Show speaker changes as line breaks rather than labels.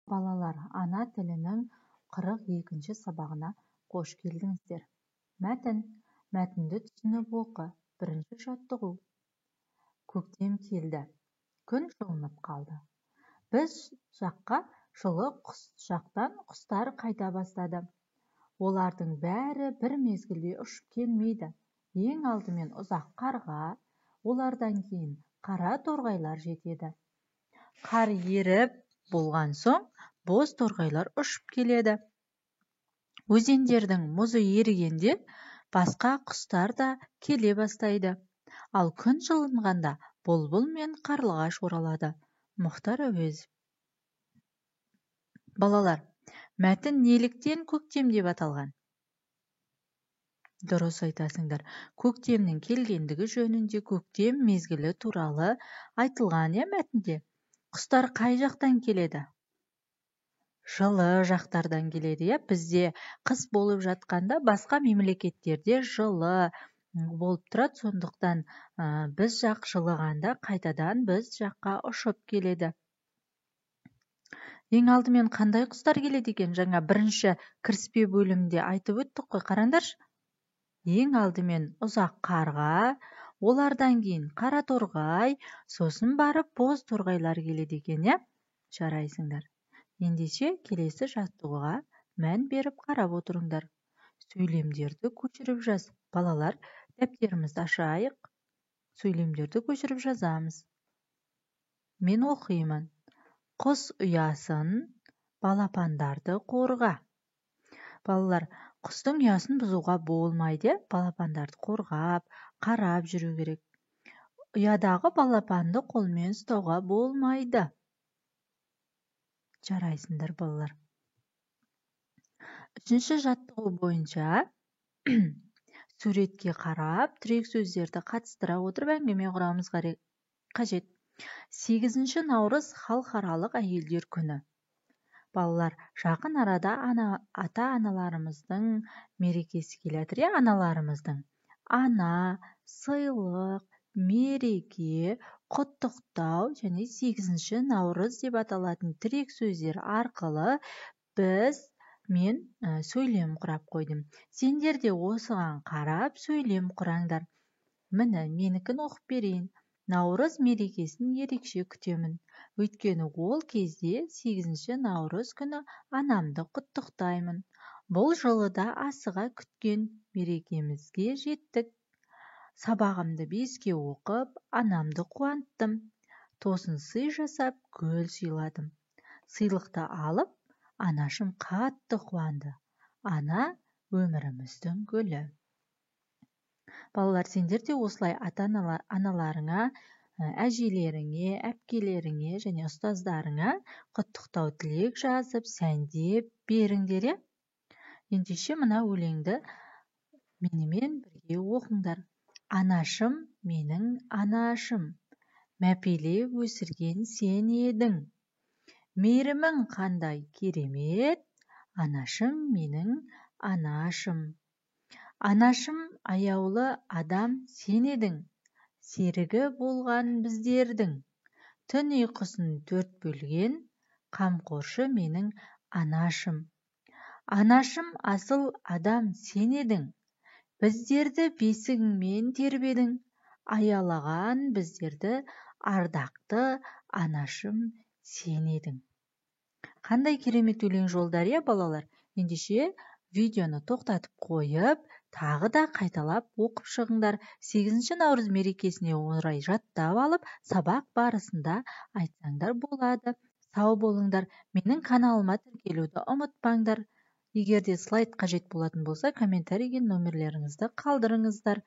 Балалар, ана тілінің 42-ші сабағына қош келдіңіздер. Мәтін. Мәтінді түсініп оқы. Бірінші жаттығу. Көктем келді. Күн жылынып қалды. Біз жаққа жылы құс жақтан құстар қайта бастады. Олардың бәрі бір мезгілде ұшып келмейді. Ең алдымен ұзақ қарға, олардан кейін қара торғайлар жетеді. Қар еріп болған соң боз торғайлар ұшып келеді. Өзендердің мұзы ерігенде басқа құстар да келе бастайды. Ал күн жылынғанда бұлбұл мен қарлығаш оралады. Мұхтар Әуезов. Балалар, мәтін неліктен көктем деп аталған? Дұрыс айтасыңдар. Көктемнің келгендігі жөнінде, көктем мезгілі туралы айтылған, иә, мәтінде. Құстар қай жақтан келеді? Жылы жақтардан келеді, иә. Бізде қыс болып жатқанда, басқа мемлекеттерде жылы болып тұрады, сондықтан біз жақ жылығанда қайтадан біз жаққа ұшып келеді. Ең алдымен қандай құстар келеді екен? Жаңа бірінші кіріспе бөлімінде айтып өттік қой, қараңдаршы. Ең алдымен ұзақ қарға, олардан кейін қара торғай, сосын барып боз торғайлар келеді екен, иә? Жарайсыңдар. Ендеше келесі жаттығуға мән беріп қарап отырыңдар. Сөйлемдерді көшіріп жаз. Балалар, дәптерімізді ашайық. Сөйлемдерді көшіріп жазамыз. Мен оқимын. Құс ұясын, балапандарды қорға. Балалар, құстың ұясын бұзуға болмайды, балапандарды қорғап, қарап жүру керек. Ұядағы балапанды қолмен ұстауға болмайды. Жарайсыңдар, балалар. Үшінші жаттығу бойынша суретке қарап, тірек сөздерді қатыстыра отырып әңгіме құрамыз қажет. 8 наурыз — халықаралық әйелдер күні. Балалар, жақын арада ата-аналарымыздың мерекесі келе жатыр, иә, аналарымыздың. Ана, сыйлық, мереке, құттықтау және 8 наурыз деп аталатын тірек сөздер арқылы мен сөйлем құрап қойдым. Сендер де осыған қарап сөйлем құраңдар. Міне, менікін оқып берейін. Наурыз мерекесін ерекше күтемін. Өйткені ол кезде 8 наурыз күні анамды құттықтаймын. Бұл жылы да асыға күткен мерекемізге жеттік. Сабағымды 5-ке оқып, анамды қуанттым. Тосын сый жасап, гүл сыйладым. Сыйлықты алып, анашым қатты қуанды. Ана өміріміздің гүлі. Балалар, сендер де осылай ата-аналарыңа, әжелеріңе, әпкелеріңе және ұстаздарыңа құттықтау тілек жазып, сәндеп беріңдер, иә? Ендеше мына өлеңді менімен бірге оқыңдар. Анашым, менің анашым, мәпелеп өсірген сен едің. Мейірімің қандай керемет, анашым, менің анашым. Анашым, аяулы адам сен едің, серігі болған біздердің. Түн ұйқысын төрт бөлген, қамқоршы менің анашым. Анашым, асыл адам сен едің, біздерді бесігіңмен тербедің, аялаған біздерді ардақты анашым сен едің. Қандай керемет өлең жолдар, иә, балалар? Ендеше видеоны тоқтатып қойып, тағы да қайталап оқып шығыңдар. 8 наурыз мерекесіне орай жаттап алып, сабақ барысында айтсаңдар болады. Сау болыңдар. Менің каналыма тіркелуді ұмытпаңдар. Егер де слайд қажет болатын болса, комментарийге номерлеріңізді қалдырыңыздар.